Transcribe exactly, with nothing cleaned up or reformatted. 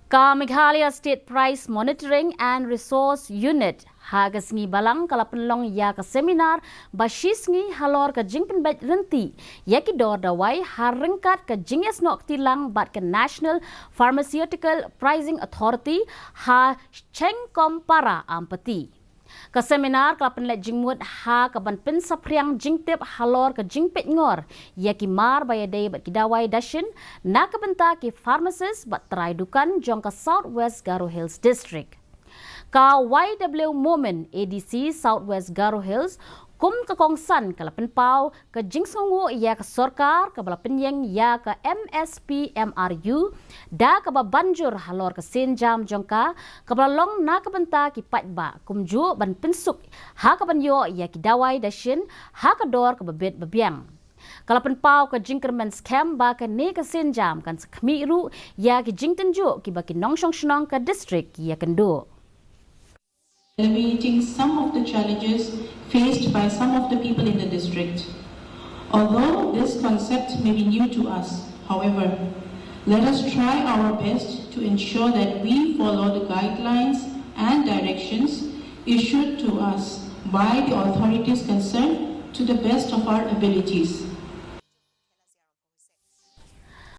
Ka Meghalaya State Price Monitoring and Resource Unit ha ka sngi Balang ka la pynlong ïa ka seminar ba shi sngi halor ka jingpynbeit rynti ïa ki dor dawai ha ryngkat ka jingïasnoh kti lang bad ka National Pharmaceutical Pricing Authority ha Chengkompara, Ampati. Ka seminar ka la pynleit jingmut ha ka ban pynsaphriang jingtip halor ka jingpeitngor ïa ki mar ba ïadei bad ki dawai dashin na ka bynta ki pharmacist bad trai dukan jong ka South West Garo Hills District. Ka Y W Momin, A D C South West Garo Hills, kum ka kongsan ka la pynpaw ka jingsngewnguh ïa ka sorkar kaba la pynïeng ïa ka M S P M R U da kaba ban jur halor ka sienjam jong ka kaba la long na ka bynta ki paidbah kumjuh ban pynsuk ha ka ban ïoh ïa ki dawai dashin ha ka dor kaba bit ba biang. Ka la pynpaw ka jingkyrmen skhem ba kane ka sienjam kan sa khmih ruh ïa ki jingtynjuh kiba ki nongshong shnong ka district ki ïakynduh. Alleviating some of the challenges faced by some of the people in the district. Although this concept may be new to us, however, let us try our best to ensure that we follow the guidelines and directions issued to us by the authorities concerned to the best of our abilities.